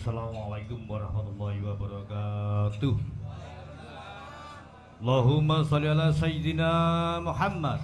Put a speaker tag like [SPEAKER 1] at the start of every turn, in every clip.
[SPEAKER 1] Assalamualaikum warahmatullahi wabarakatuh. Allahumma sholli ala sayyidina Muhammad.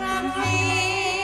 [SPEAKER 2] Rame.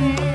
[SPEAKER 2] Thank you.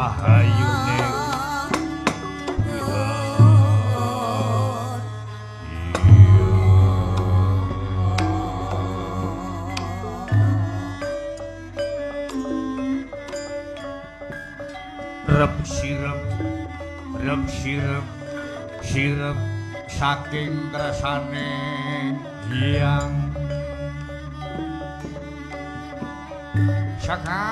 [SPEAKER 1] Rahayuning rep sirep rep sirep sirep saking kresane Hyang Saka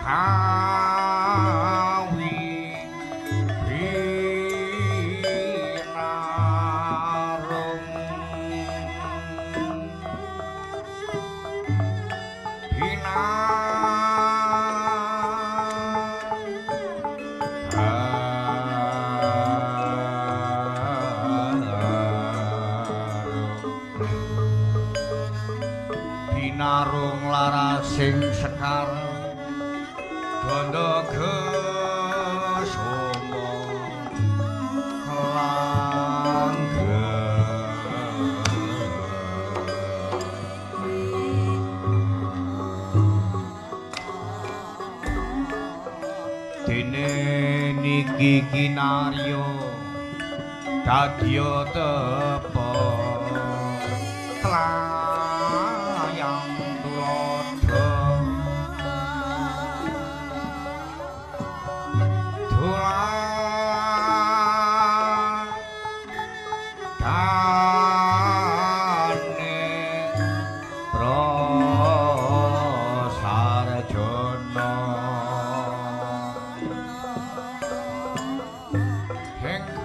[SPEAKER 1] Kawi Binarung Binarung larasing sekar gandha kesuma langgeng dene niki kinarya dadya tepa tlayang tuladha tuladhane prasarjana ingkang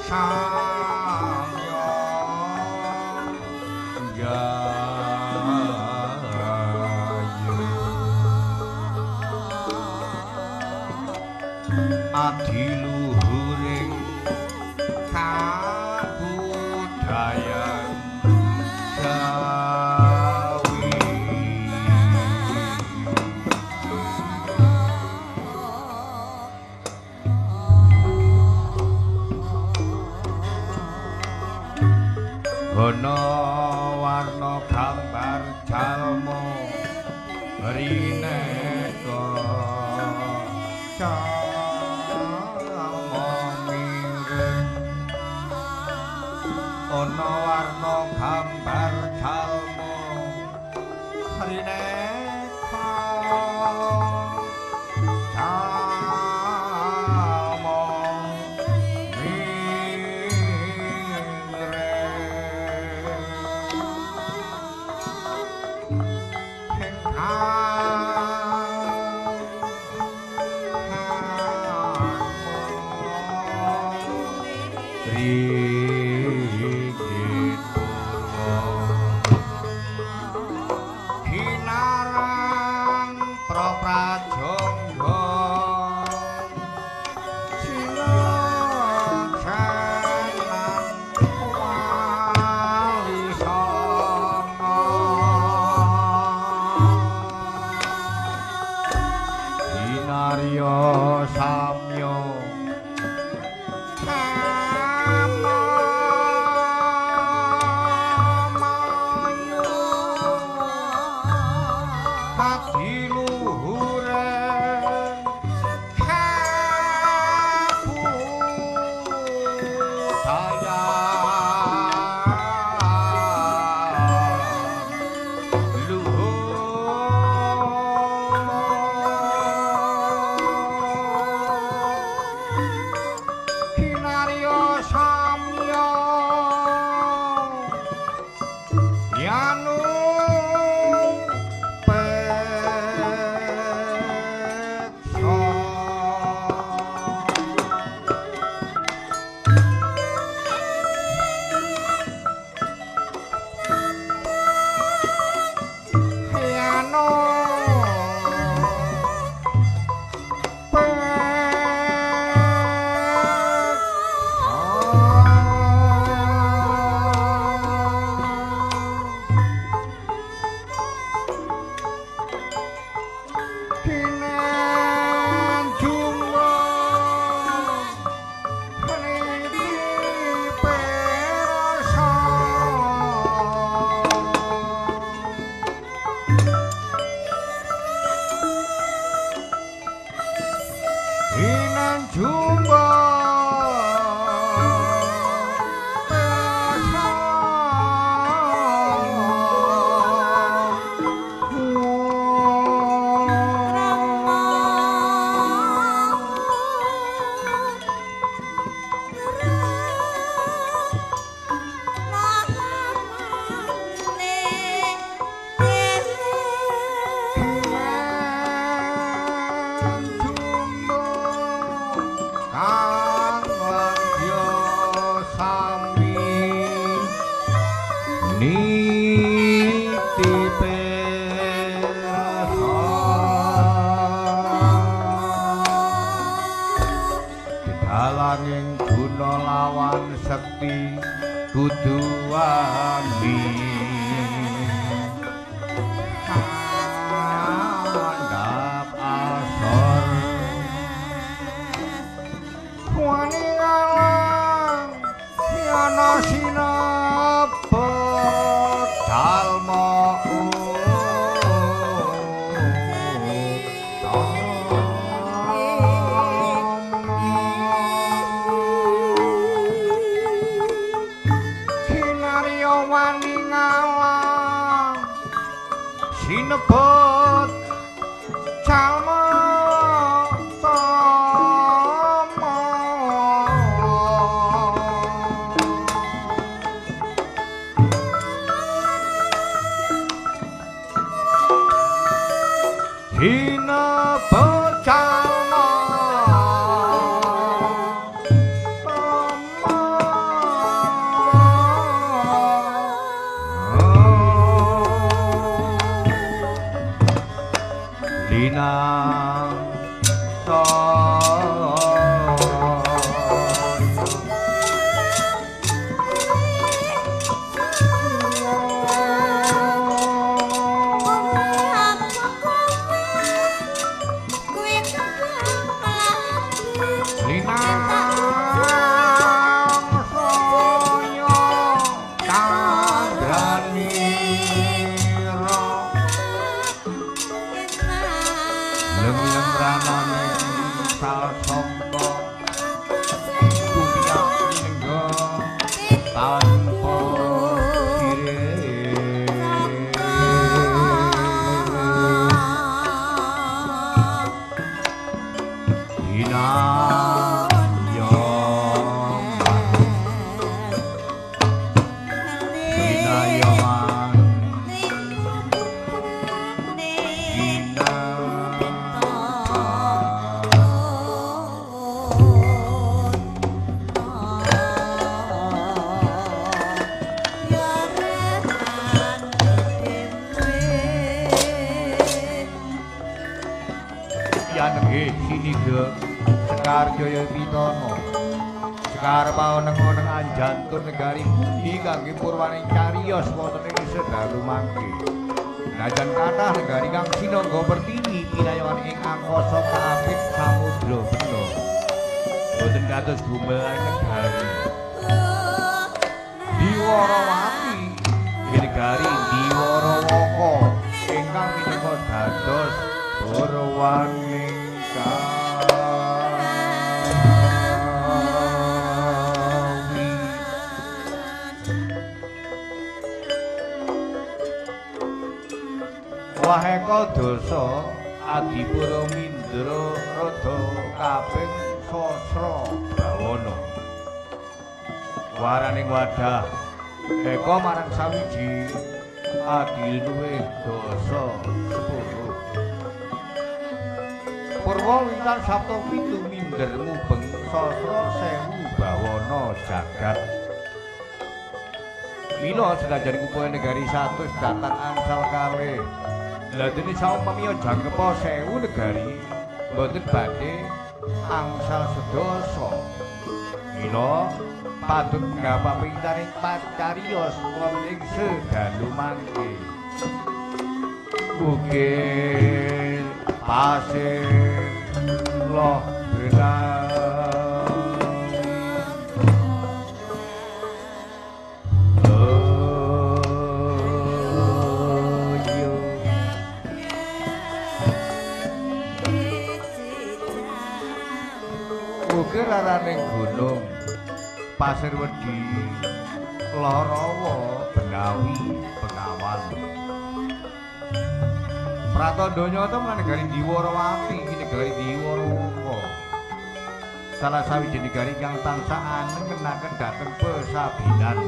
[SPEAKER 1] samya jayu adiluhuring kabudayan Jawi. Ana warna gambar jalma rineka jalma miring ana warna gambar jalma rineka jalma Kinarang praprajangga sinaksanan wali sanga. bukti kudu wani andhap asor wani ngalang ana sinebut dalma. Sinebut jalma tama sinebut jalma tama linang Sekar Jaya Pitana Sekar paoneng-oneng anjantun negari budi kangge purwaning cariyos wonten ing sedalu mangke. Najan kathah negari kang sinangga pertiwi pinayohan ing angkasa kaapit samudra bena. Boten kados gumelar negari Diwarawati negari Diwarawaka ingkang minangka dados purwaning Waheka dasa adipura mindra rada kaping sasra bawana. Waraning wadah eka marang sawiji adil luwih dasa 10. Purwa witan sabta pitu minder mubeng sasra sewu bawana jagat. Mila senajan kumpul negari 100 datang angsal kalih. Lha dene saupami jangkepa 1000 negari mboten badhe angsal sedasa. Mila patut ngapapintaning pacariyos wonten ing sedalu mangke. Bukit pasir loh benang. Raraning gunung pasir wedi Larawa Benawi Bengawan. Pratandha nyata menawi negari Diwarawati iki negari Diwarawaka. Salah sawiji negari kang tansah anengenaken dhateng pesabinan.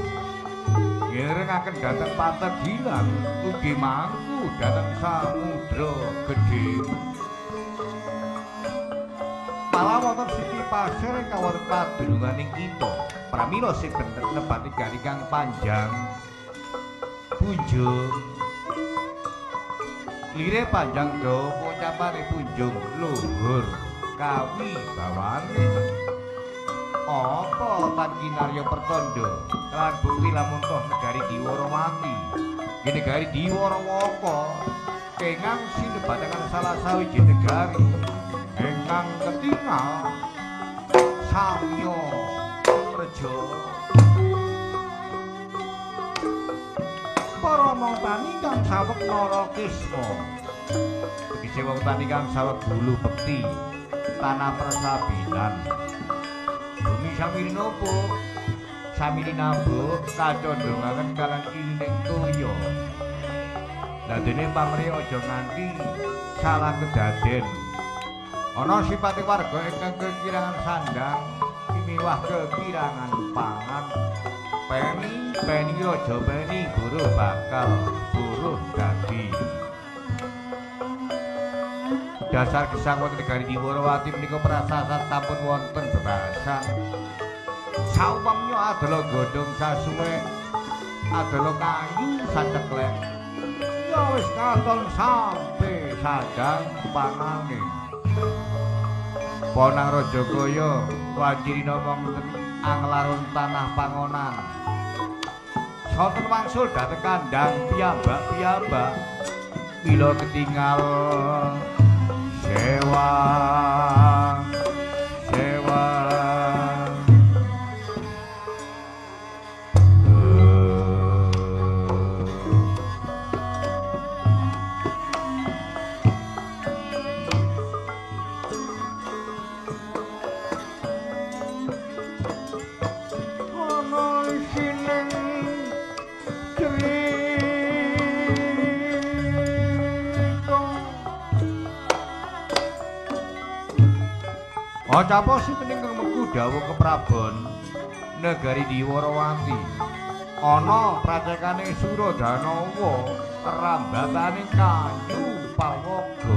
[SPEAKER 1] Ngirengaken dhateng pategilan ugi mangku dhateng samudra gedhe. Malah wonten siti pasir ingkang wonten padununganing kita. Pramila sing bener nebat negari kang panjang punjung. Lire panjang dawa pocapane punjung luhur kawi bawane. Apa tan kinarya pertandha lan bukti lamun toh negari Dwarawati. Nggih negari Dwarawaka kengang sinebatangan salah sawiji negari ingkang ketingal samya reja. Para wong tani kang saweg Narakisma. Tegese wong tani kang saweg bulu bekti tanah persabinan. Bumi samirinopo samirinabuk kacondhongaken kalan ilining toya. Dadene pamrih aja nganti salah kedaden. Ana sipate warga ingkang kekirangan sandang, miwah kekirangan pangan. Peni, peni raja peni buruh bakal buruh dadi. Dasar gesang wonten negari Dwarawati menika prasasat sampun wonten bebasan. Saupamnya adalah godhong sasuwe, adalah kayu saceklek. Ya wis katon sampe sadang pangane. Ponang Raja Kaya wanci wonten anglarun tanah pangonan. Sonten wangsul dhateng kandhang piyambak-piyambak mila ketingal sewang sewang. Ana isining crita Acapa sinten ingkang mengku dawuh keprabon negari Dwarawati. Ana pracekane Suradanawa rambatane kayu pawaga.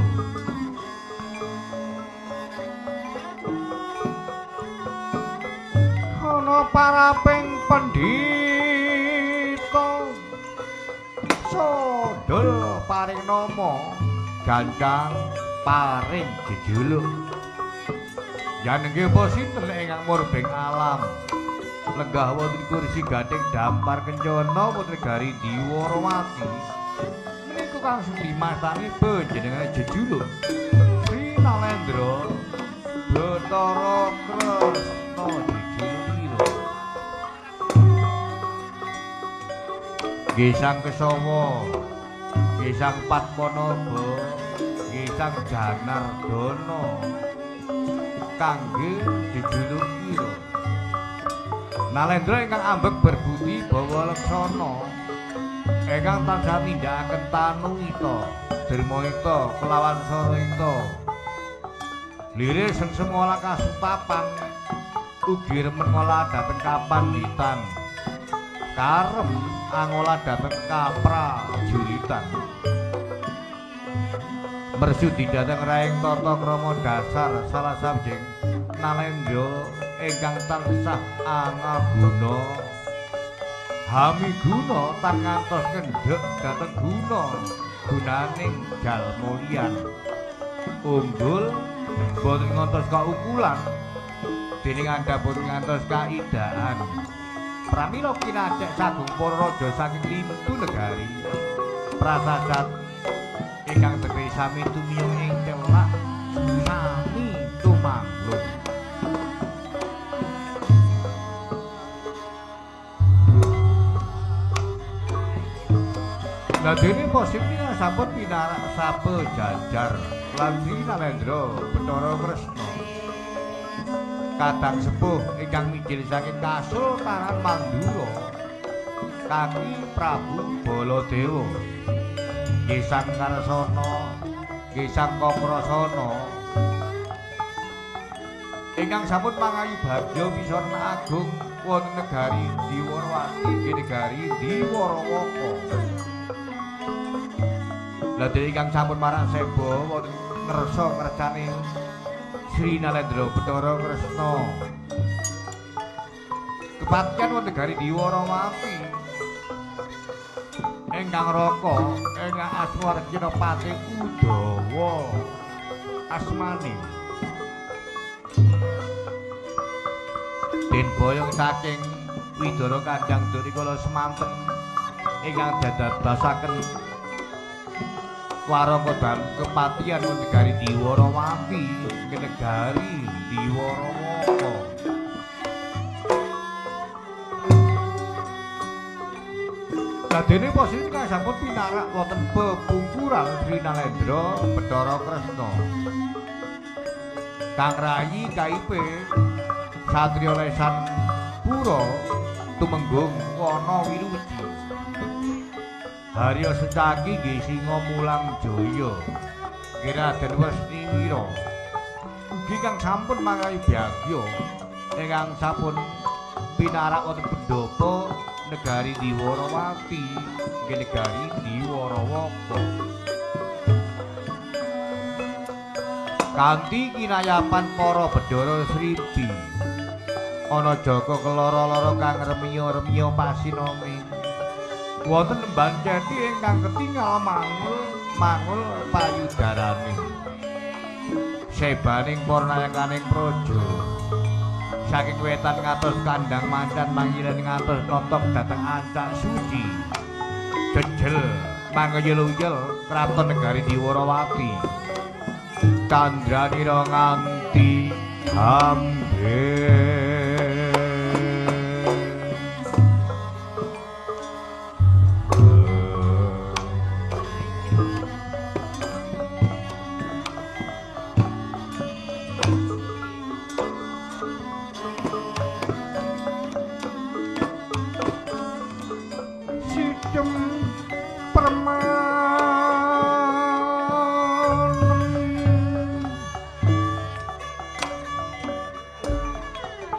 [SPEAKER 1] Ana paraping pendhita sodol paring nama gancang paring jejuluk. Yanengge apa sinten ingkang murbeng alam lenggah wonten kursi gathing dampar kencana wonten negari Dwarawati menika kang dimastani panjenengane jejuluk Sri Nalendra Bathara Kresna jejulukira. Nggih Sang Kesawa, nggih Sang Padmanaba, nggih Sang Janardana kangge jejulukira. Nalendra ingkang ambek berbudi bawa leksana ingkang tansah nindakaken tanuwita dermaita kelawan saraita lire sengsem ngolah kasutapan ugi remen ngolah dhateng kapanditan karem angolah dhateng kaprajuritan mersudi dhateng raing tata krama dasar salah sawijing Nalendra ingkang tansah angaguna hamiguna tan ngantos kendhek dhateng guna gunaning jalma liyan unggul boten ngantos kaukulan dening andhap boten ngantos kaidaan. Pramila kinacek sagung para raja saking lintu negari prasasat ingkang tegese sami tumiyung ing celak sami tumanglung. Lah dene posipina sampun pinarak sapejajar lan Sri Nalendra Bathara Kresna kadang sepuh ingkang mijil saking Kasultanan Mandura kaki Prabu Baladewa. Nggih Sang Karsana, nggih Sang Kakrasana ingkang sampun mangayu bagya wisarna agung wonten negari Dwarawati nggih negari Dwarawaka. Lah dene ingkang sampun marak seba wonten ngrasa ngrecane Sri Nalendra Bathara Kresna kepatihan wonten negari Dwarawati ingkang raka ingkang asma Reginapati Udawa asmane. Den boyong saking Widara Kandang Durikala semanten ingkang dadadosaken waraka dalam kepatihan negari Dwarawati ke negari Dwarawaka. Dadene posisi kang sampun pinarak wonten pepungkuran Sri Nalendra Bathara Kresna. Kang rayi KIP Satriya Lesan Pura Tumenggung Wana Wiruji. Harya Secaki nggih Singa Mulang Jaya. Nggih Raden Wesniwira. Ugi kang sampun mangayubagya ingkang sampun pinarak wonten pendhapa negari Dwarawati nggih negari Dwarawaka. Kanthi kinayapan para Bedhara Sribi ana jaka keloro-loro kang remiya-remiya pasinome. Wonten lemban ceti ingkang ketingal mangul payudarane. Sebaning para nayakaning praja saking wetan ngantos kandang macan manggilan ngantos notok dhateng ancak suci. Jejel mangeyel-uyel kraton negari Dwarawati. Candranira nganti hambe.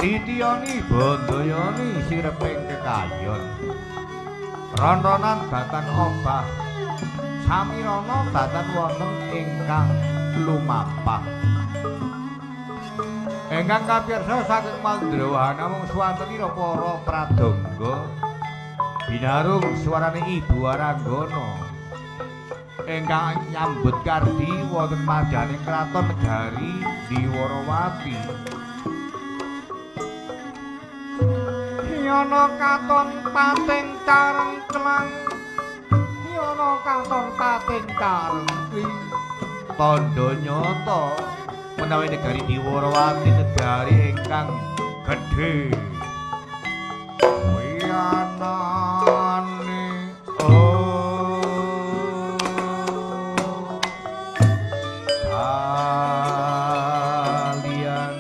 [SPEAKER 1] Titiyani bandayani sireping kekayon. Ron-ronan datan obah samirana datan wonten ingkang lumampah. Ingkang kapirsa saking Mandrawa namung swantenira para pradangga binarung suarane Ibu Waranggana ingkang nyambut kardi wonten madyaning kraton negari Dwarawati. Yana katon pating carengklang, yana katon pating carengkling. Tandha nyata menawi negari Dwarawati negari ingkang gedhe. Wiyanane kalian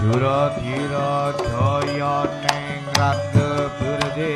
[SPEAKER 1] Juradira jaya ning rat keberde.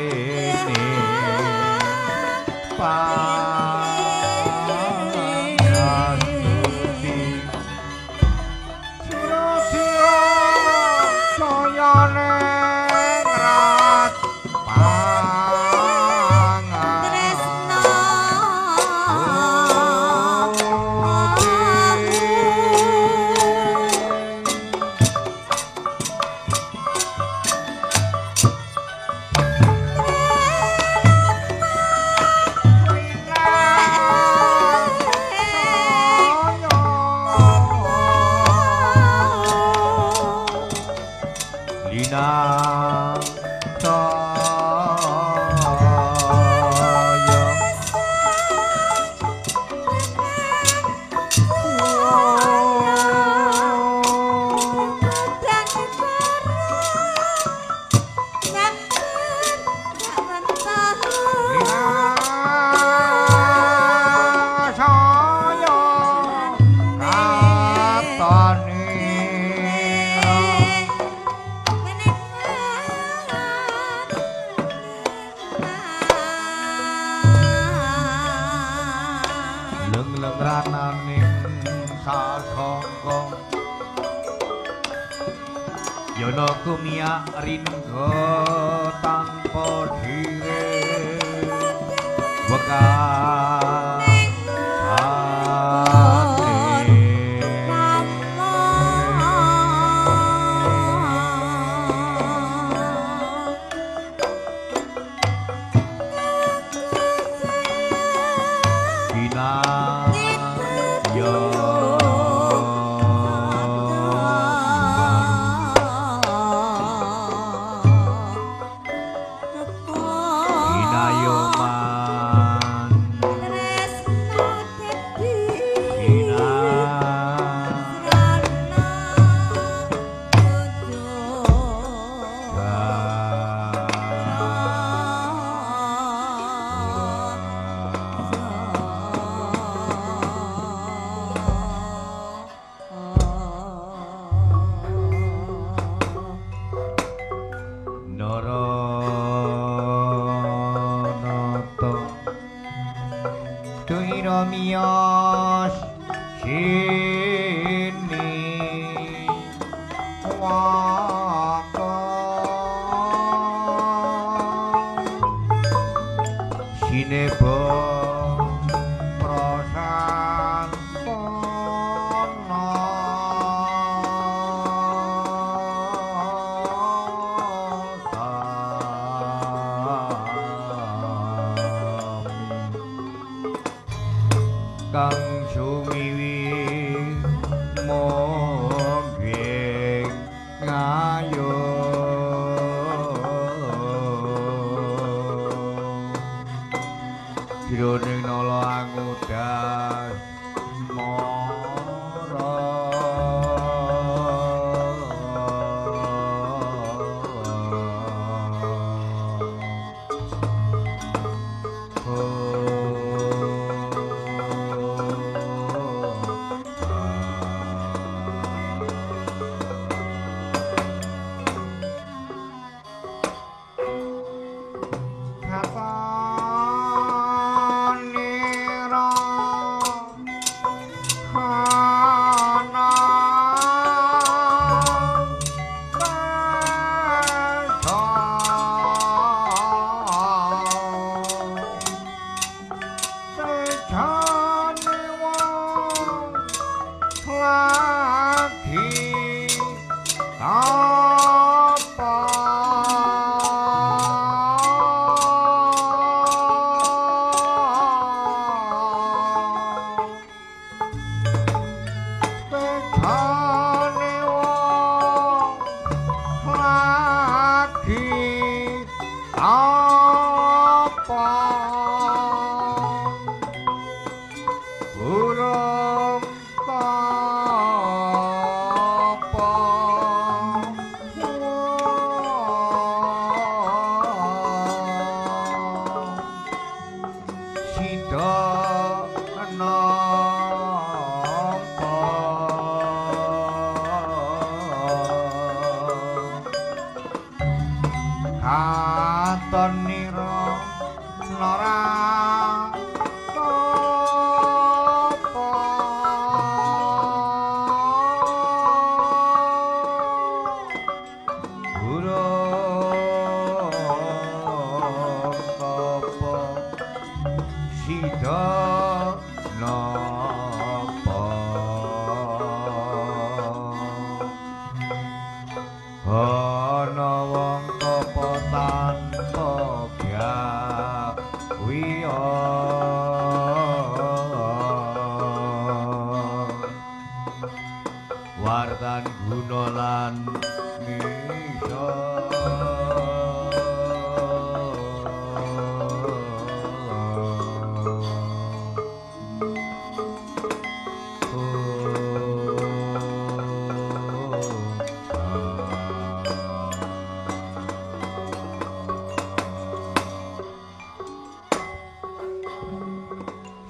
[SPEAKER 1] Sasangka Yana kumiyak ringga tanpa dire wekasane. Miyos sini waka sineba prasantana kang sumiwi monggeng ngayo jroning nala angudas mara wartan guna lan misa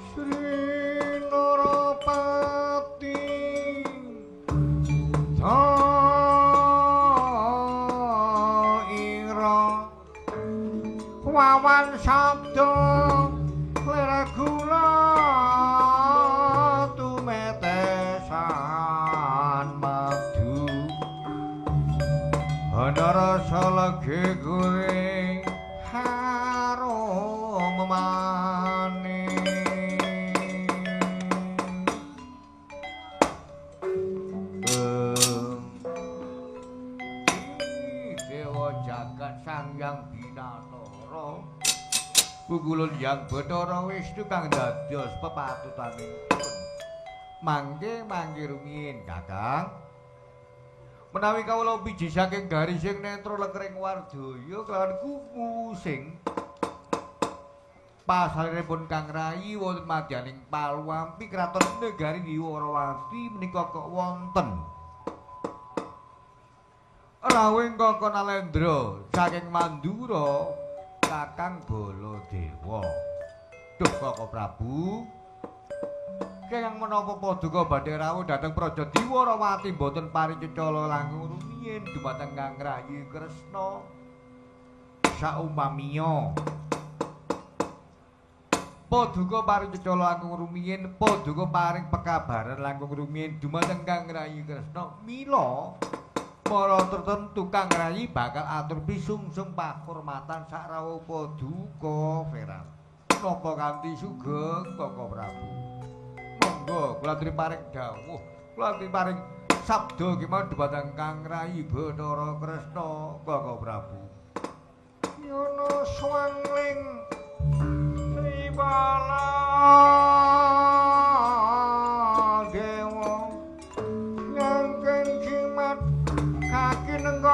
[SPEAKER 1] Sri Narapati Geguring harum manis. Dewa jagat Sang Hyang Binatara Pukulun Hyang Bathara Wisnu kang dados pepatutanipun. Mangke mangke rumiyin Kakang. Menawi kawula biji saking garising netra lekering wardaya kelawan kuku sing pasariripun Kang Rayi wonten madyaning Paluampi kraton negari Dwarawati menika kok wonten rawuhing Kaka Nalendra saking Mandura Kakang Baladewa. Duh Kaka Prabu, kenging menapa paduka badhe rawuh dhateng Praja Dwarawati mboten paring cecala langkung rumiyin dumateng Kang Rayi Kresna saumpamiya. Paduka paring cecala langkung rumiyin, paduka paring pekabaran langkung rumiyin dumateng Kang Rayi Kresna. Mila para tertentu Kang Rayi bakal atur pisungsung pakurmatan sakrawuh paduka Veran. Napa kanthi sugeng Kaka Prabu? Monggo kula aturi paring dawuh, kula aturi paring sabda kemawon dumateng Kang Rayi Bathara Kresna Kaka Prabu. Yono swangling Sri Baladewa nyangken jimat kaki nenggala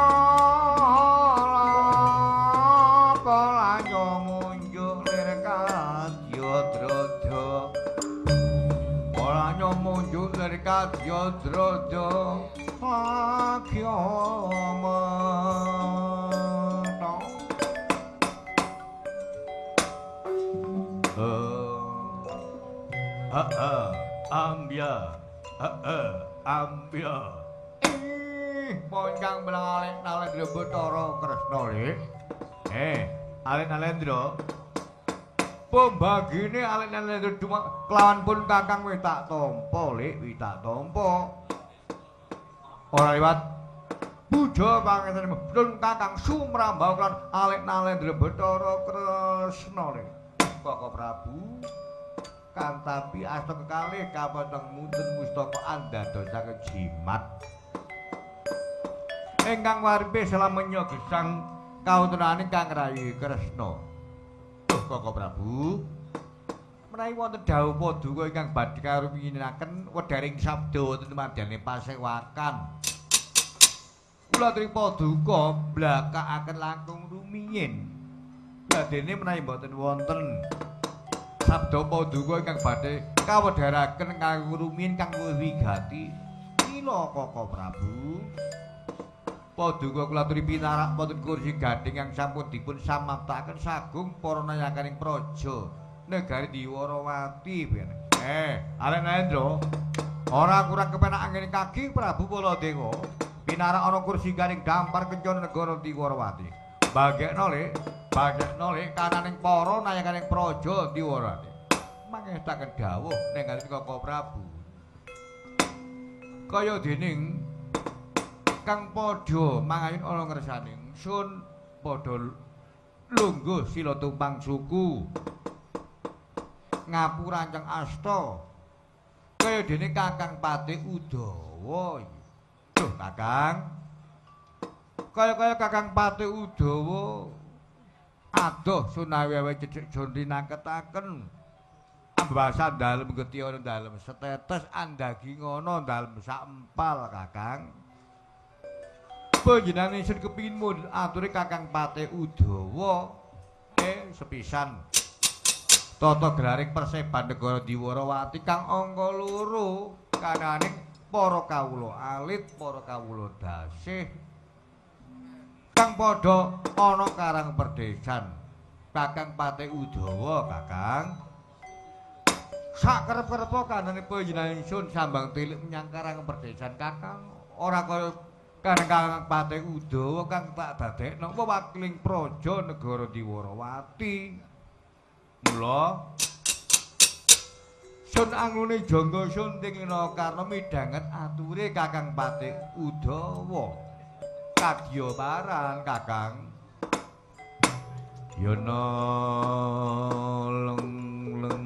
[SPEAKER 1] pelanyo munjuk lir kadya drada pelanyo munjuk lir kadya drada lagya meta.
[SPEAKER 2] Ambya, ambya.
[SPEAKER 1] Poncang belang Alik Nalendra Bathara Kresna le. Alik Nalendra. Pembagine Alik Nalendra kelawan pun Kakang wis tak tampa, Lek, wis tak tampa. Ora liwat puja pangestanipun pun Kakang sumrambah kelawan Alik Nalendra Bathara Kresna le. Kaka Prabu kantapi asta kekalih kapoteng mundhut mustaka andadosaken jimat ingkang waripe selamenya gesang kawontenane Kang Rayi Kresna. Duh Kaka Prabu, menawi wonten dawuh paduka ingkang badhe karumiyinaken wedharing sabda wonten madyane pasewakan, kula aturi paduka mblakakaken langkung rumiyin. Dadene menawi mboten wonten sabda paduka ingkang badhe kawedharaken kanggo rumiyin kang wigati, mila Kaka Prabu paduka kula aturi pinarak wonten kursi gading kang sampun dipun samaptaken sagung para nayakaning praja negari Dwarawati. Alik Nalendra, ora kurang kepenak anggen kaki Prabu Baladewa pinarak ana kursi gading dampar kencana negara Dwarawati. Bagekno le, bagekno le kananing para nayakaning praja Dwarawati. Mangestaken dawuh ning ngarep Kaka Prabu. Kaya dening kang padha mangayun ana ngersane ingsun padha lungguh sila tumpang suku ngapurancang asta kaya dene Kakang Patih Udawa. Duh Kakang, kaya-kaya Kakang Patih Udawa adoh sunawi cedhek jonrinaketaken ambasa dalem geti ana dalem setetes andagi ngono dalem saempal Kakang. Panjenengan ingsun kepingin mundhut ature Kakang Patih Udawa sepisan tata gelaring perseban negara Dwarawati kang angka loro kananing para kawula alit, para kawula dasih kang padha ana karang perdesan. Kakang Patih Udawa Kakang sak kerep-kerepa kandhane panjenengan ingsun sambang tilik menyang karang perdesan Kakang ora kaya kareng Kakang Patih Udawa kang tak dadekno wewakiling praja negara Dwarawati. Mula sun anglune jangga sun tingina karna midhanget ature Kakang Patih Udawa. Kadya paran Kakang. Yono leng leng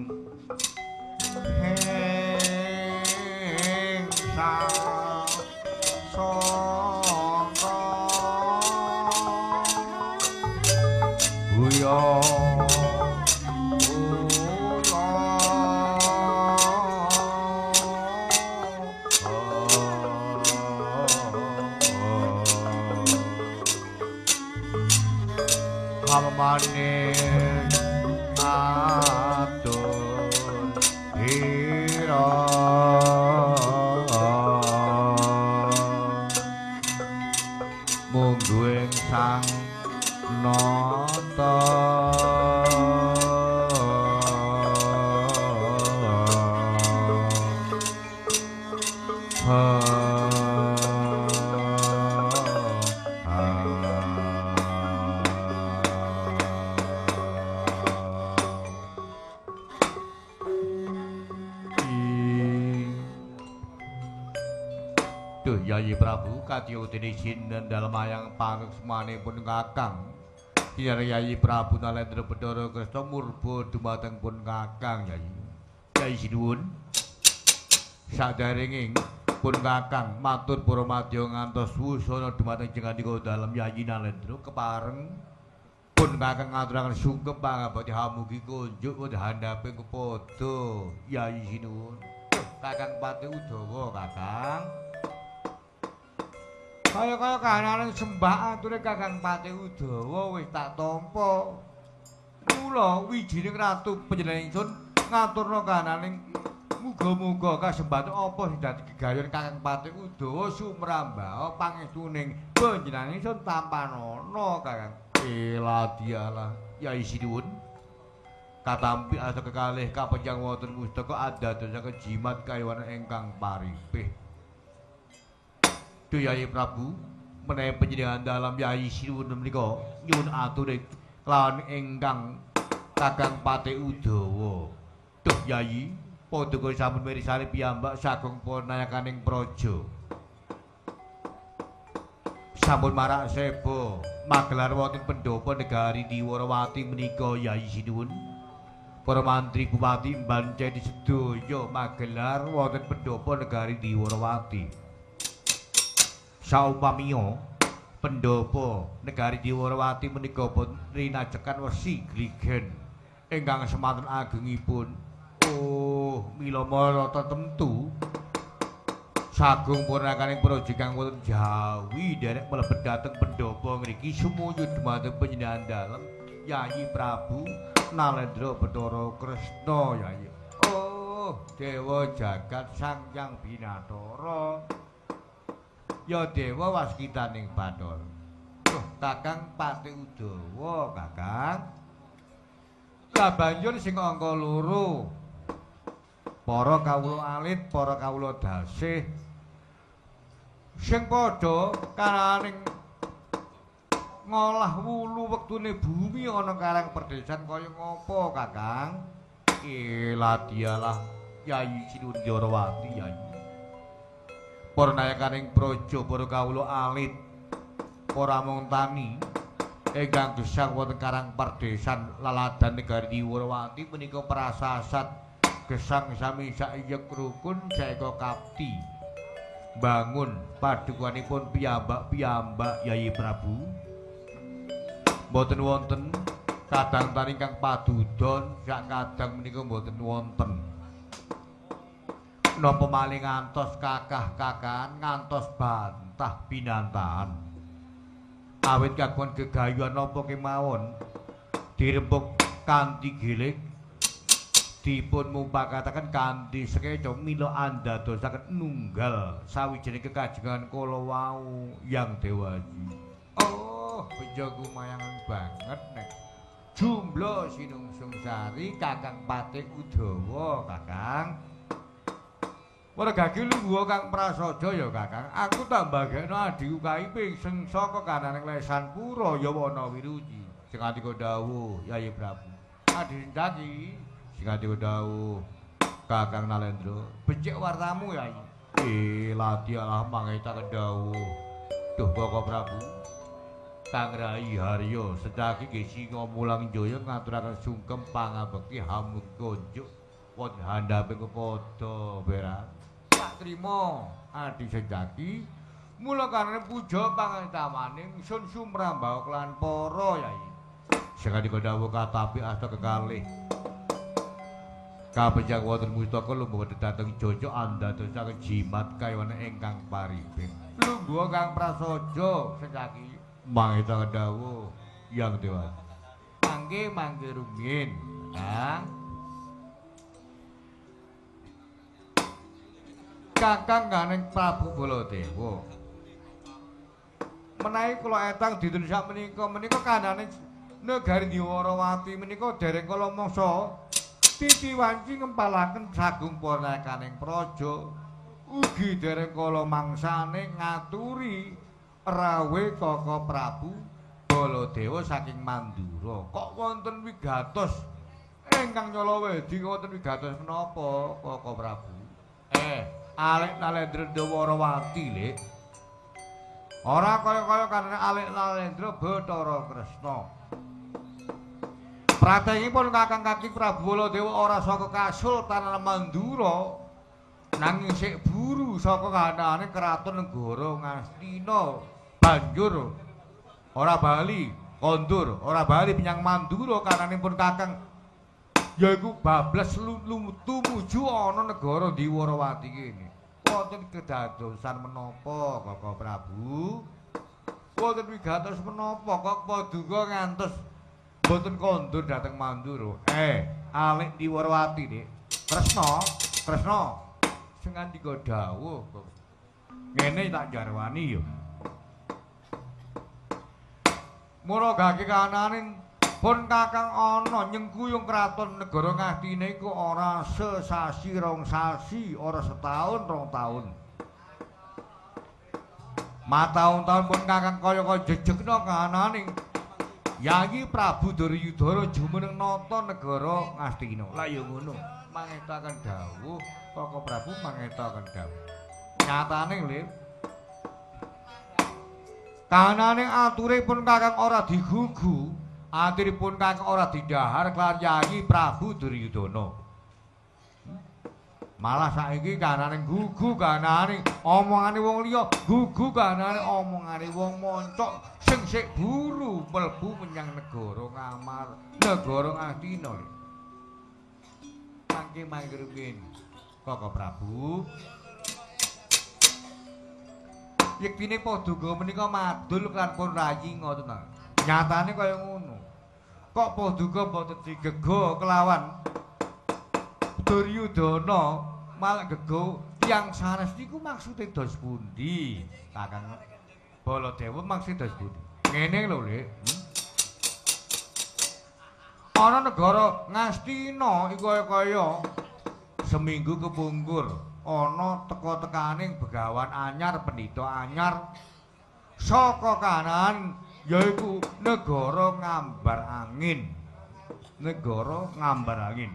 [SPEAKER 1] heng sa sangka buya manis atur hira mungguing sang nata Yayi Prabu kadya dene sinten dalem ayang panguksmanipun Kakang. Yayi Prabu Nalendra Bathara Kresna murba dumateng pun Kakang Yayi. Yayi sinuwun. Saderenging pun Kakang matur para madya ngantos wusana dumateng jengandika dalem Yayi Nalendra kepareng pun Kakang ngaturaken sungkem pangabekti hamugi kunjuk wonten handhaping kepada Yayi sinuwun. Kakang Pati Udawa Kakang. Kaya-kaya kahanane sembah ature Kakang Pati Udawa wis tak tampa. Mula wijining ratu panjenengan ingsun ngaturna kahanane muga-muga kasembahane apa sing dadi gegayon Kakang Pati Udawa sumrambah pangestuning panjenengan ingsun tampanana Kakang. Eladialah Yai sinuwun. Katampi asa kekalih kapenjang wonten mustaka adadosaken jimat kayuwana ingkang paripih. Duh Yayi Prabu menawi panjenengan dalem Yayi sinuwun menika nyuwun ature kelawan ingkang Kakang Pati Udawa. Duh Yayi, paduka sampun mirsani piyambak sagung panayakaning praja. Sampun marak seba magelar wonten pendhapa negari Dwarawati menika Yayi sinuwun. Para mantri bupati mbanceni sedaya magelar wonten pendhapa negari Dwarawati. Saupamiya pendhapa negari Dwarawati menika pun rinajekan wesi gligen ingkang semanten agengipun. Oh, mila marata temtu sagung purnakaning praja kang wonten Jawi nderek mlebet dhateng pendhapa ngriki sumuju dumateng panjenengan dalem Yayi Prabu Nalendra Bathara Kresna Yayi. Oh, dewa jagat Sang Hyang Binatara. Ya dewa waskitaning Bathara. Duh, Kakang Pati Udawa, Kakang. Lah banjur sing angka loro. Para kawula alit, para kawula dasih. Sing padha karaning ngolah wulu wektune bumi ana karang perdesan kaya ngapa, Kakang? Eladialah Yayi Sinuwun Dwarawati Yayi. Para nayakaning praja, para kawula alit, para mung tani ingkang gesang wonten karang perdesan laladan negari Dwarawati menika prasasat gesang sami saiyek rukun saeka kapti bangun padukanipun piyambak-piyambak Yayi Prabu. Mboten wonten kadang tani ingkang padudon sak kadang menika mboten wonten. Napa malih ngantos kakah-kakahan ngantos bantah binantahan. Awit kagungan gegayuhan napa kemawon dirembug kanthi gilig dipun mupakataken kanthi sekeca mila andadosaken nunggal sawijining kekajengan kala wau Yang Dewaji. Oh, bejo gumayangan banget nek jumlah sinungsung sari Kakang Pati Udawa Kakang. Ora gage lungguh Kang Prasaja ya Kakang. Aku tak mbagekno adhiku kaiping sing saka kananing lesan pura ya wana wiruji. Sing andika dawuh Yayi Prabu. Adhi sing sing andika dawuh Kakang Nalendra. Becik wartamu Yayi. Ladialah mangetaken dawuh. Duh Baka Prabu. Kang Rai Harya Sejaki nggih Singa Mulang Jaya ngaturaken sungkem pangabekti hamun konjuk wonten handhaping kepada beran. Tak trima Adi Sejaki mula karena puja pangestamaning sun sumrambah kelan para yai. Sing andika dawuh katapi asta kekalih. Kapejak wonten mustaka lungguh dhateng Jojo andadosaken jimat kayana ingkang paribin. Lungguh kang prasaja Sejaki mangita dawuh Yang Dewa. Mangke mangke rumiyin, Kang. Kakang ganing Prabu Baladewa. Menawi kula etang dinten sakmenika menika kandhane negari Dwarawati menika dereng kala mangsa titi wanci ngempalaken sagung panakaning praja. Ugi dereng kala mangsane ngaturi rawe Kaka Prabu Baladewa saking Mandura. Kok wonten wigatos ingkang nyalawedi wonten wigatos menapa Kaka Prabu? Alik Nalendra Dwarawati, Lik. Ora kaya-kaya karena Alik Nalendra Bathara Kresna. Pratengipun Kakang Kaki Prabu Baladewa ora saka Kasultanan Mandura, nanging sik buru saka kahanane Keraton Negara Ngastina. Banjur ora bali kondur, ora bali menyang Mandura kananipun Kakang yaiku bablas tumuju ana negara Dwarawati kene. Wonten kedadosan menapa Kaka Prabu? Wonten wigatos menapa kok paduka ngantos mboten kondur dhateng Mandura? Alik Dwarawati, Dik. Kresna, Kresna sing ngandika dawuh. Ngene tak jarwani yo. Muragake kanane pun Kakang ana nyengkuyung kraton negara Ngastina iku ora sesasi rong sasi, ora setahun rong taun. Mataun-taun pun Kakang kaya-kaya jejegna kahanane Yayi Prabu Duryudana jumeneng nata negara Ngastina. Lah ya ngono, mangetaken dawuh Kaka Prabu mangetaken dawuh. Nyatane lho kahanane ature pun Kakang ora digugu, aturipun Kakang ora didhahar kelawan Yayi Prabu Duryudana. Malah saiki kahanane gugu kahanane omongane wong liya, gugu kahanane omongane wong moncok sing sik buru mlebu menyang negara Ngamar, negara Ngastina. Mangke mangke rumiyin Kaka Prabu. Yektine paduka menika madul lan pun rayi ngoten ta. Nyatane kaya ngono. Kok paduka mboten digego kelawan Duryudana malah gego tiyang sanes niku maksude dos pundi? Kakang Baladewa maksude dos pundi? Ngene lho, Lik. Ana negara Ngastina iku kaya-kaya seminggu kepungkur ana teka-tekaning begawan anyar, pendhita anyar saka kanan yaiku negara Ngambar Angin. Negara Ngambar Angin.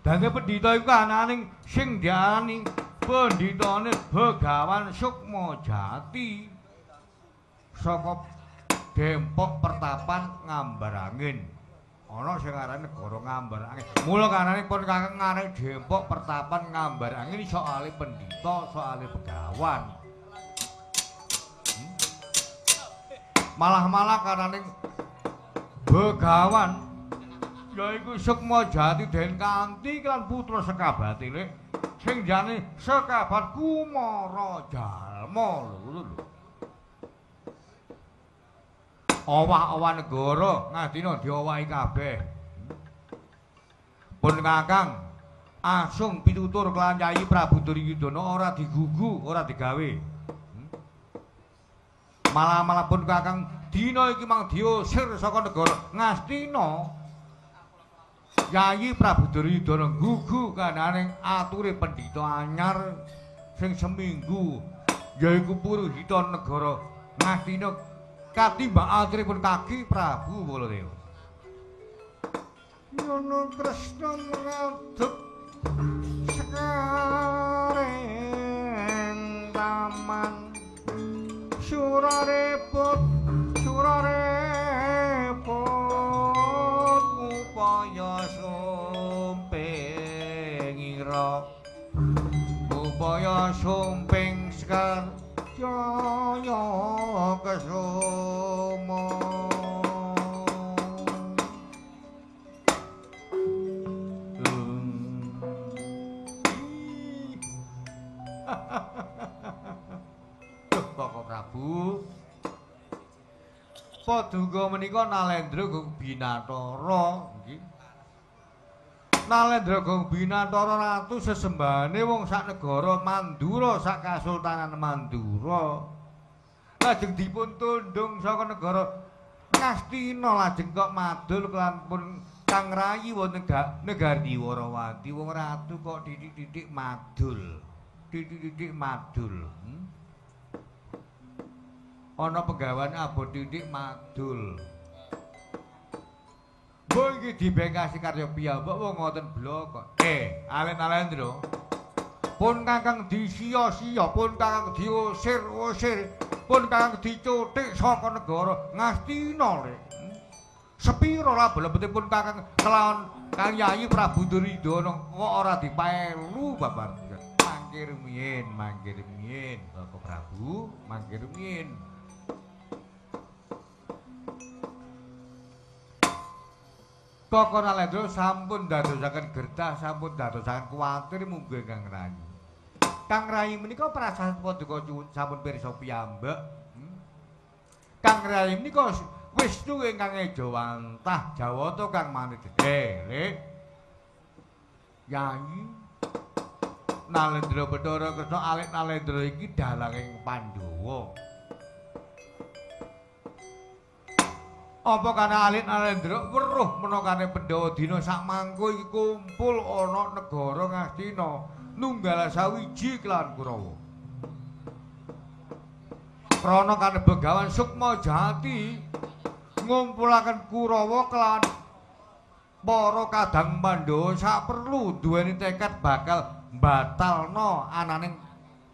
[SPEAKER 1] Dene pendhita iku kananing sing diarani pendhitane Begawan Sukma Jati saka Dempok Pertapan Ngambar Angin. Ana sing aran negara Ngambar Angin. Mula kanane pun Kakang ngarani Dempok Pertapan Ngambar Angin soale pendhita, soale begawan. Malah-malah kanane begawan yaiku Sukma Jati den kanthi lan putra Sekabate Lik sing jane Sekabat Kumara Jalma lho lho. Owah-owah negara Ngastina diowahi kabeh. Pun Kakang asung pitutur kelawan Yayi Prabu Duryudana ora digugu, ora digawe. Malah-malah pun Kakang dina iki mang diusir saka negara Ngastina. Yayi Prabu Duryudana gugu kandhane ature pendhita anyar sing seminggu yaiku puruhita negara Ngastina katimbang aturipun kaki Prabu Baladewa. Yono Kresna ngadhep sekaring taman surare Supaya sumping Sekar Jaya Kesuma. Duh, Bapak Prabu. Paduka menika Nalendra Gong Binatara nggih. Nalendra Gong Binatara ratu sesembahane wong sak negara Mandura, sak kasultanan Mandura. Lajeng dipun tundhung saka negara Ngastina, lajeng kok madul kelan pun Kang Rayi wonten negari Warawati. Wong ratu kok titik-titik madul. Titik-titik madul. Ana pegawan abot titik madul. Mbok iki dibengkasi karya piyambak wong ngoten blok kok. Alen Nalendra. Pun kakang disia-sia, pun kakang diusir-usir, pun kakang dicuthik saka negara Ngastina lek. Sepira labelebetipun kakang kelawan Kang Yayi Prabu Duryudana kok ora dipaelu babar. Mangke rumiyin, mangke rumiyin, Bapak Prabu, mangke rumiyin. Koko Nalendra sampun dadosaken gertah, sampun dadosaken kuwatir mungguh Kang Rayi. Kang Rayi menika prasasti paduka sampun pirsa piyambak. Kang Rayi menika Wisnu ingkang ejawantah Jawata kang manit. Lek. Yayi Nalendra Bathara Kresna alik Nalendra iki dalanging Pandhawa. Apa kana alit Nalendra weruh menakane Pandhawa dina sakmangko iki kumpul ana negara Ngastina nunggal sawiji kelawan Kurawa. Krana kana Begawan Sukma Jati ngumpulaken Kurawa kelawan para kadang Pandhawa sak perlu duweni tekad bakal mbatalna ananing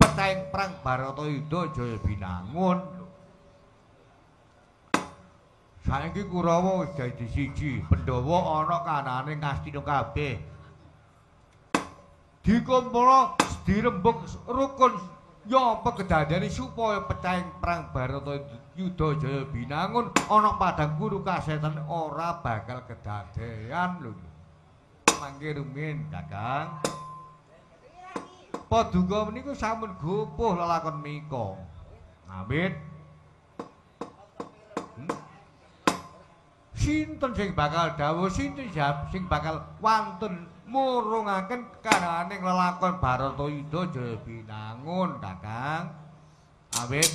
[SPEAKER 1] pecahing perang Baratayuda Jaya Binangun. Saiki Kurawa wis dadi siji, Pandhawa ana kanane Ngastina kabeh. Dikumpulna dirembug rukun ya apa kedadene supaya pecahing perang Baratayuda Jaya Binangun ana padang Kuru kasetan ora bakal kedadean lho. Mangke rumiyin, Kakang. Paduka menika sampun gopoh lelakon mika. Amin. Sinten sing bakal dawuh, sinten sing bakal wantun murungaken kananing lelakon Baratayuda Jaya Binangun, Kakang. Awit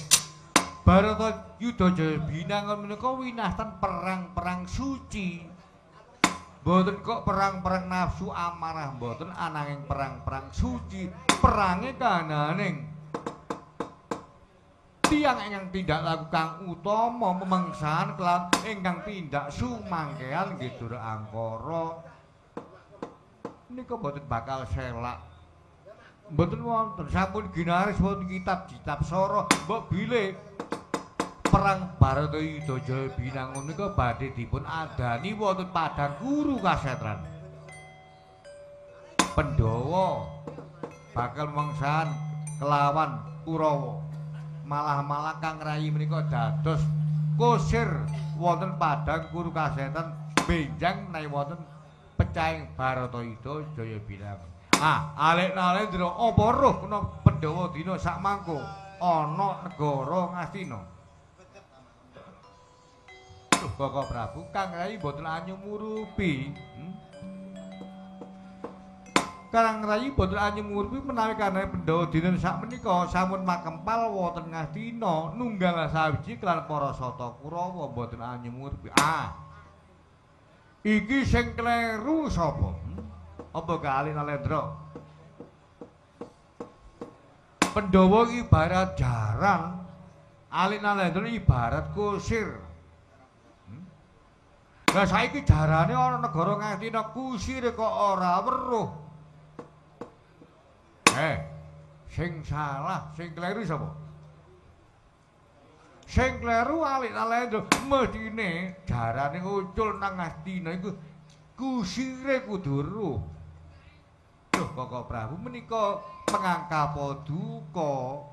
[SPEAKER 1] Baratayuda Jaya Binangun menika winastan perang-perang suci. Mboten kok perang-perang nafsu amarah mboten, ananging perang-perang suci. Perange kananing tiyang ingkang tindak laku kang utama memengsahan kelan ingkang tindak sumangkean nggih Dura Angkara. Nika mboten bakal selak. Mboten wonten sampun ginaris wonten kitab Kitab Sara mbok bilih perang Baratayuda Jaya Binangun nika badhe dipun adani wonten padang Kuru Kasetran. Pandhawa bakal mengsahan kelawan Kurawa. Malah-malah Kang Rayi menika dados kusir wonten padang Kuru Kasetan benjang menawi wonten pecahing Baratayuda Jaya Binangun. Ah, alik Nalendra apa roh kena Pandhawa dina sakmangko ana negara Ngastina. Bapak Prabu Kang Rayi mboten anyumurupi. Kang Rayi mboten anyumurupi menawi karena Pandhawa dinten sakmenika sampun makempal wonten Ngastina nunggal sawiji kelan para sata Kurawa mboten anyumurupi. Ah. Iki sing kleru sapa? Apa kali Nalendra? Pandhawa ibarat jaran, alik Nalendra ibarat kusir. Lah saiki jarane ana negara Ngastina kusire kok ora weruh. Sing salah, sing kleru sapa? Sing kleru alik Nalendra, mestine jarane ucul nang Ngastina iku kusire kudu weruh. Loh, Koko Prabu menika pengangkapa duka.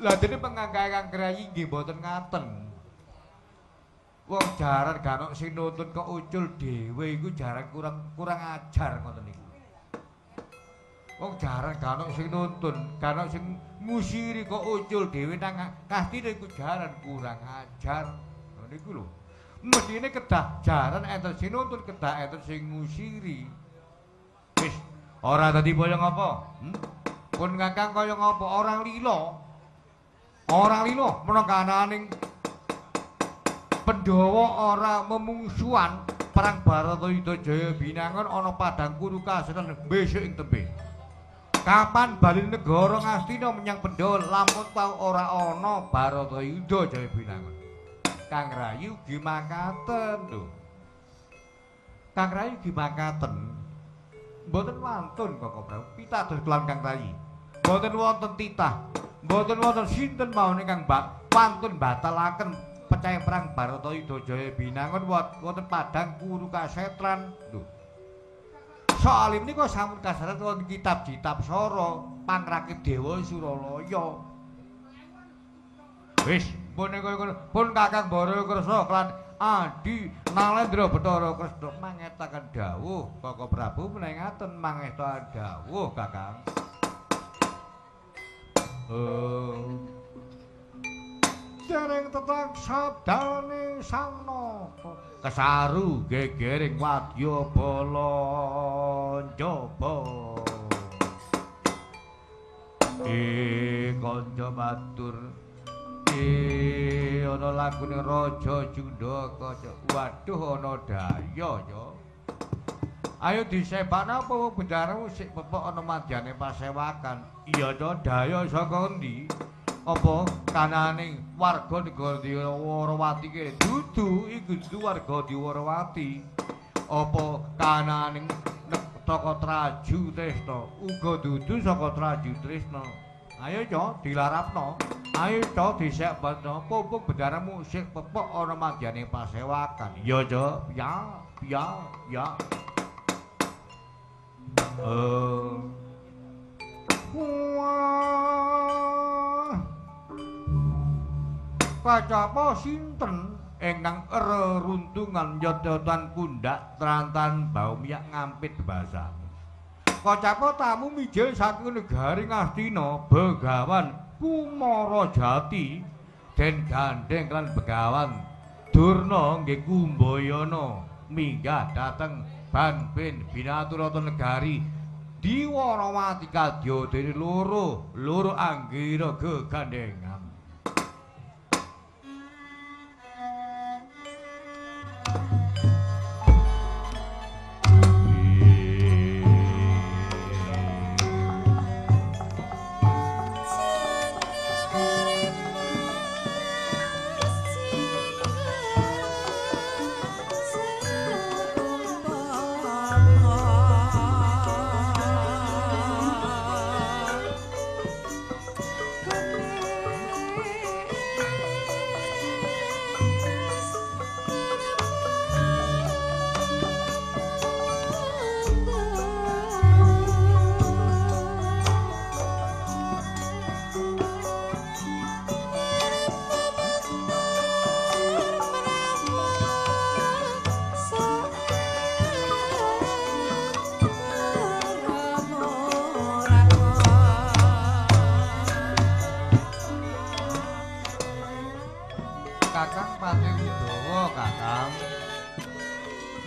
[SPEAKER 1] Lah dene pengangkae Kang Rayi nggih mboten ngaten. Wong jaran gak sing nuntun kok ucul dhewe iku jaran kurang ajar ngoten niku. Wong jaran gak sing nuntun, gak sing ngusiri kok ucul dhewe nang kastine iku jaran kurang ajar. Ngono niku lho. Mestine kedah jaran enten sing nuntun, kedah enten sing ngusiri. Wis, ora dadi kaya ngapa? Pun Kakang kaya ngapa? Orang lila. Orang lila menaka ananing Pandhawa ora memungsuhan perang Baratayuda Jaya Binangun ana padang Kurukasetan besok ing tembe. Kapan bali negara Ngastina menyang Pandhawa lamun tau ora ana Baratayuda Jaya Binangun. Kang Rayi ugi makaten lho. Kang Rayi ugi makaten. Mboten wantun Koko Prabu pitados kelan Kang Rayi. Mboten wonten titah, mboten wonten sinten mawon ingkang wantun batalaken pecahe perang Baratayuda Jaya Binangun wonten padang Kurukasetran lho. Soale menika sampun kaserat wonten kitab Kitab Sara pangrakit Dewa Suralaya. Wis pun kaya pun Kakang Barakresna kelan Adi Nalendra Bathara Kresna mangetaken dawuh Koko Prabu menawi ngaten mangetaken dawuh Kakang. Dereng tetang sabdane Sang Nata kesaru gegering wadya bala njaba. Kanca matur ana lagune Raja Jundaka. Waduh ana daya ya. Ayo disebakno apa bendaramu sik pepek ana madyane pasewakan. Iya to daya saka endi? Apa kanane warga negara Dwarawati kene? Dudu iku dudu warga Dwarawati. Apa kanane saka Traju Tresna? Uga dudu saka Traju Tresna. Ayo yo dilarapno. Ayo to disekbetno pumpung bendaramu sik pepek ana madyane pasewakan. Iya to. Ya, ya, ya. Wah. Kacapa sinten ingkang reruntungan yodotan pundak trantan bau miyak ngampit basah. Kacapa tamu mijil saking negari Ngastina Begawan Kumarajati den gandheng lan Begawan Durna nggih Kumbayana minggah dhateng Banbin Binaturata negari Dwarawati kadya dene loro loro anggira gegandhengan.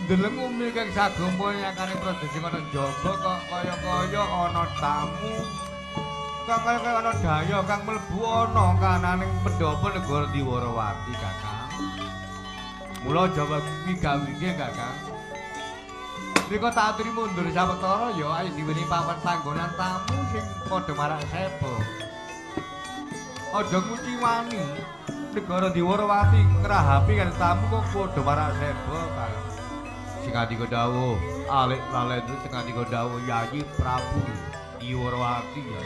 [SPEAKER 1] Deleng umi kang sagema nyakane praja sing ana njaba kok kaya-kaya ana tamu, kok kaya-kaya ana daya kang mlebu ana kananing pendhapa negara Dwarawati, Kakang. Mula jawab kuwi gawike, Kakang. Rika tak aturi mundur sawetara ya ayo diweni papan panggonan tamu sing padha marak seba. Aja nguciwani negara Dwarawati ngrahapi karo tamu kok padha marak seba, Kakang. Sing andika dawuh Alik Lalendra sing andika dawuh Yayi Prabu Dwarawati ya.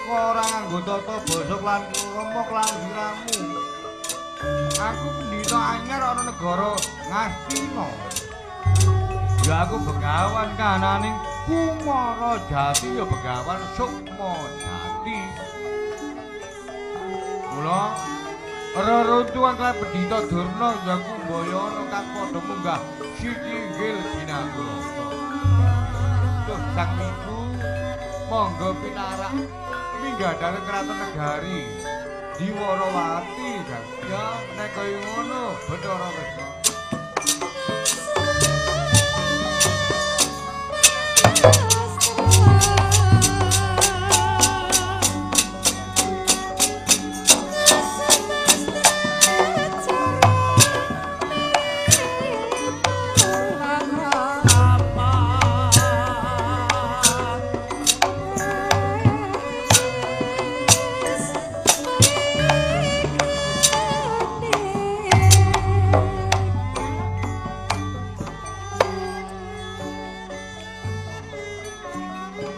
[SPEAKER 1] Ora nganggo tata basa lan krama lan siramu. Aku pendhita anyar ana negara Ngastina. Ya aku begawan kananing Kumara Jati ya begawan Sukma Jati. Mula reruntuhan lan pendhita Durna ya Kumbayana kang padha munggah sitinggil Binaturata. Duh Sang Ibu monggo pinarak minggah dhateng kraton negari Diwarawati. Ya nek kaya ngono Bathara Kresna.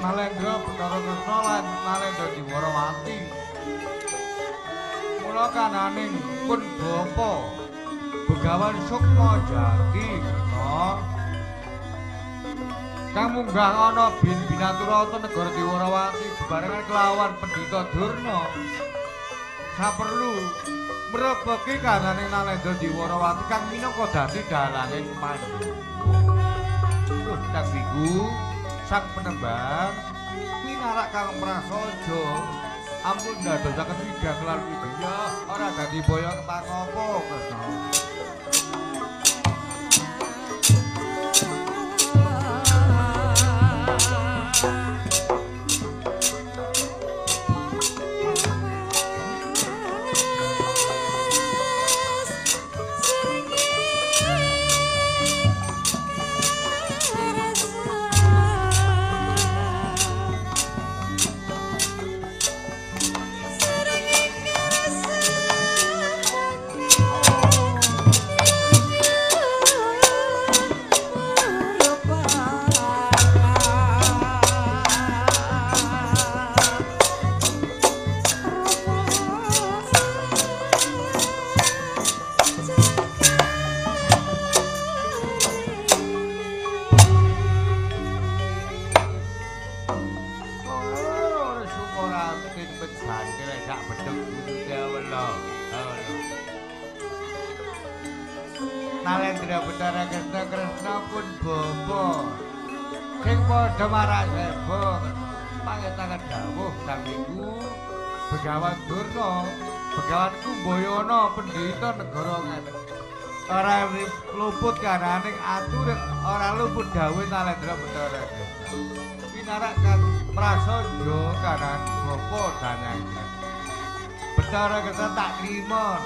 [SPEAKER 1] Nalendra Bathara Kresna lan Nalendra Diwarawati. Mula kananing pun bapa Begawan Sukma Jati Kresna kang munggah ana bin Binaturata negara Diwarawati bebarengan kelawan Pendhita Durna. Saperlu mrebeki kananing Nalendra Diwarawati kang minangka dadi dalanging Pandhawa. Duh Kang Wiku sang penembang pinarak kang prasaja ampun ndadosaken widang lan widya ora dadi boyo kepangopo Kresna. Nalendra Bathara Kresna Kresna pun bapa sing padha marang seba pangetangan dawuh Sang Ibu Begawan Durna Begawan Kumbayana pendhita negara ngene ora luput kananing atur ora luput dawuh Nalendra Bathara Kresna pinarak kang prasaja kanan bapa danyang Bathara Kresna tak trima.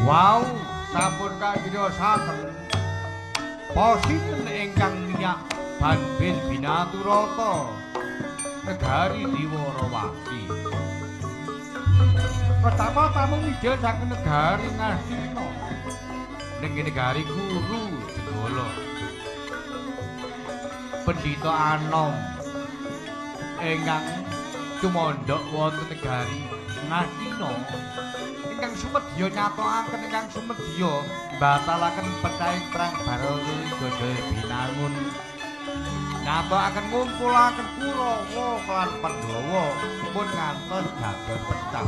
[SPEAKER 1] Wow, sampun kaciriyosaken posinten ingkang minyak Banbin Binaturata negari Diwarawati. Pertama tamu mijil saking negari Ngastina ning negari Kuru Jenggala. Pendhita anom ingkang tumandhak wonten negari Ngastina ingkang sumedya nyatokaken ingkang sumedya mbatalaken pethahing perang Baratayuda Jaya Binangun nyatokaken ngumpulaken Kurawa lan Pandhawa pun ngantos gagal pecah.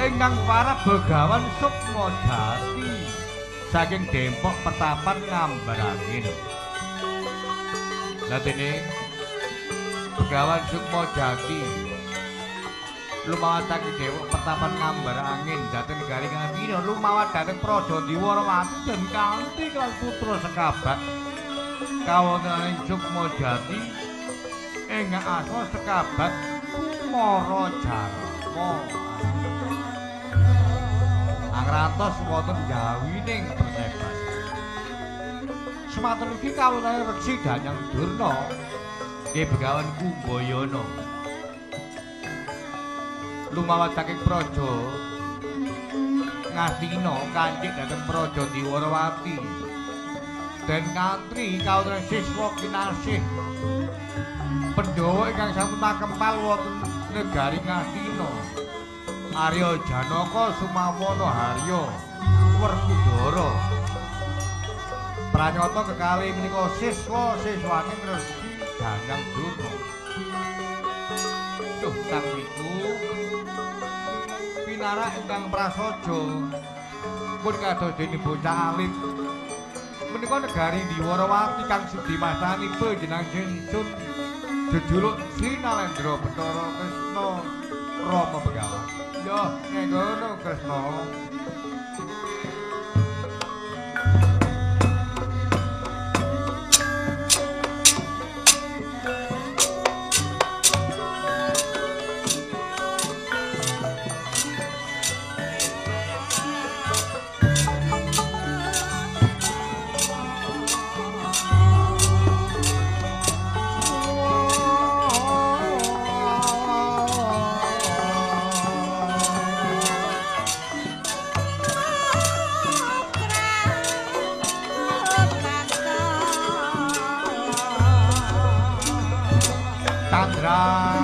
[SPEAKER 1] Ingkang para Begawan Sukma Jati saking Dempok Pertapan Ngambarangin. Lah dene Begawan Sukma Jati lumawat saking Dempok Pertapan Ngambarangin dhateng negari Ngastina lumawat dhateng Praja Dwarawati den kanthi lan putra sekabat kawontenan Sukma Jati ing asma sekabat Kumara Jarma. Angrantos wonten jawining persebat. Semanten ugi kawontenan Resi Danyang Durna nggih Begawan Kumbayana. Lumawat saking Praja Ngastina kancik dhateng Praja Dwarawati. Den kantri kawontenan siswa kinasih Pandhawa ingkang sampun makempal wonten negari Ngastina. Arya Janaka Sumawana Harya Werkudara. Pranyata kekalih menika siswa-siswane Resi Danyang Durna. Duh sang niku pinarak ingkang prasaja pun kados dene bocah alit. Menika negari Dwarawati kang sudi masani panjenengan Sun jejuluk Sri Nalendra Bathara Kresna Rama Begawan. Yo ngono Kresna.
[SPEAKER 3] Lancar.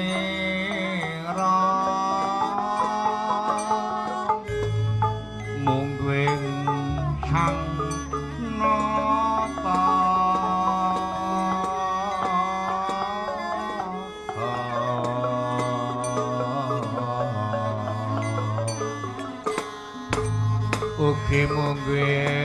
[SPEAKER 1] Sabdanira mungguing sang nata ugi mungguing